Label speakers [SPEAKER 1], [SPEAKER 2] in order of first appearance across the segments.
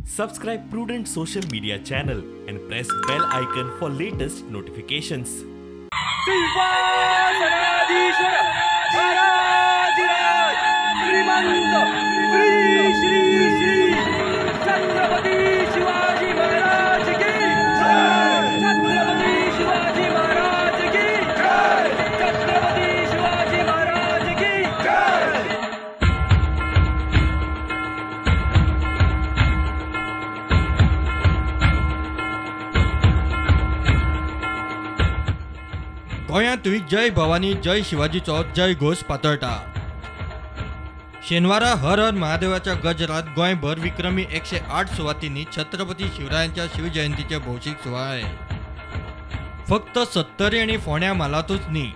[SPEAKER 1] Subscribe Prudent social media channel and press bell icon for latest notifications.
[SPEAKER 2] Shrimant Shri Shri Shri Chhatrapati Shivaji Maharaj की जय, छत्रपती शिवाजी महाराज की जय, छत्रपती शिवाजी महाराज की जय।
[SPEAKER 3] गोंयांतूय जय भवानी जय शिवाजीचो जय घोश पातळटा। शेनवारा हर हर महादेवाच्या गजरात गोंयभर विक्रमी 108 सुवातींनी छत्रपती शिवरायांच्या शिवजयंतीचे भौशीक सुवाळे। फक्त सत्तरी आनी फोंड्या म्हालांतूच न्ही,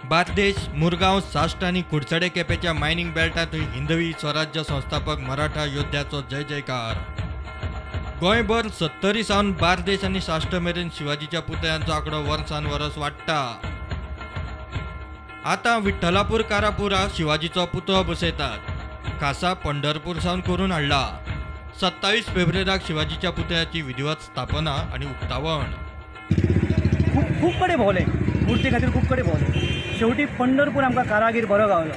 [SPEAKER 3] बार्देश, मुरगांव, साश्ट आनी कुडचडे केपेच्या मायनिंग बेल्टांतूय हिंदवी स्वराज्य संस्थापक मराठा योद्ध्याचो जय जयकार। गोंयभर सत्तरी सावन बार्देश आनी साश्ट मेरेन शिवाजीच्या पुतळ्यांचो आंकडो वर्सान वरस वाडटा। आतां विठ्ठलापूर कारापुरा शिवाजीचो पुतळो बसयतात, खासा पंढरपूर सावन करून हाडला। 27 फेब्रुवारीक शिवाजीच्या पुतळ्याची विधिवत स्थापना आनी उक्तावण।
[SPEAKER 4] खूब खूब कडेन भोंवले, मुर्ती खातीर खूब कडेन भोंवले, शेवटी पंढरपूर आमकां कारागीर बरो गावलो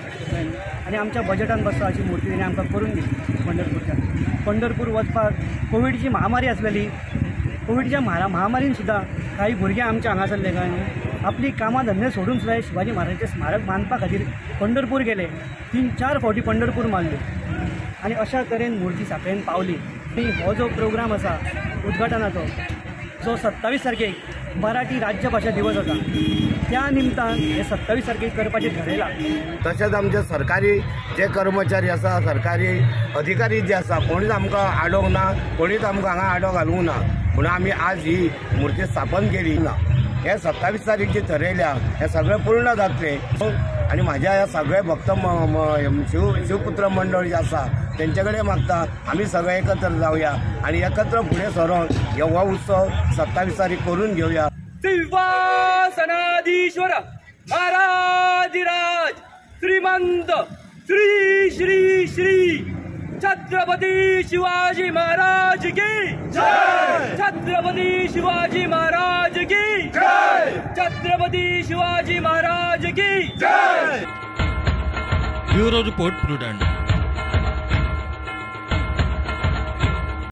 [SPEAKER 4] आनी आमच्या बजेटान बसता अशी मुर्ती तेणी आमकां करून दिली पंढरपूरच्यान। पंढरपूर वचपाक कोविडची महामारी आसलेली, कोविडच्या महामारीन सुद्दां काही भुरगे आमच्या हांगासरले काय आपली कामां धंदे सोडून सुद्दां शिवाजी महाराजांचें स्मारक बांदपा खातीर पंढरपूर गेले, 3-4 फावटी पंढरपूर मारले आनी अशा तरेन मुर्ती सांखळेन पावली। आनी हो जो प्रोग्राम आसा उद्घाटनाचो, जो 27 तारखेक मराठी राज्यभाशा दिवस आसा, त्या निमतान हे 27 तारखेक करपाचें ठरयलां।
[SPEAKER 5] तशेंच आमचे सरकारी जे कर्मचारी आसा, सरकारी अधिकारी जे आसा, कोणीच आमकां आडोवंक ना, कोणीच आमकां हांगा आडो घालूंक ना, म्हणून आमी आज ही मुर्ती स्थापन केली ना। हे 27 तारीख जी ठरयल्या हे सगळें पूर्ण जातलें आनी म्हाज्या ह्या सगळे भक्त शिवपुत्र मंडळ जे आसा तेंचे कडेन मागता आमी सगळे एकत्र जावया आनी एकत्र फुडें सरोन हो उत्सव 27 तारीख करून घेवया।
[SPEAKER 2] सिंहासनाधीश्वर महाराधिराज श्रीमंत श्री श्री श्री छत्रपती शिवाजी महाराज की जय, छत्रपती शिवाजी महाराज की जय, छत्रपती शिवाजी महाराज की जय।
[SPEAKER 3] Bureau report Prudent.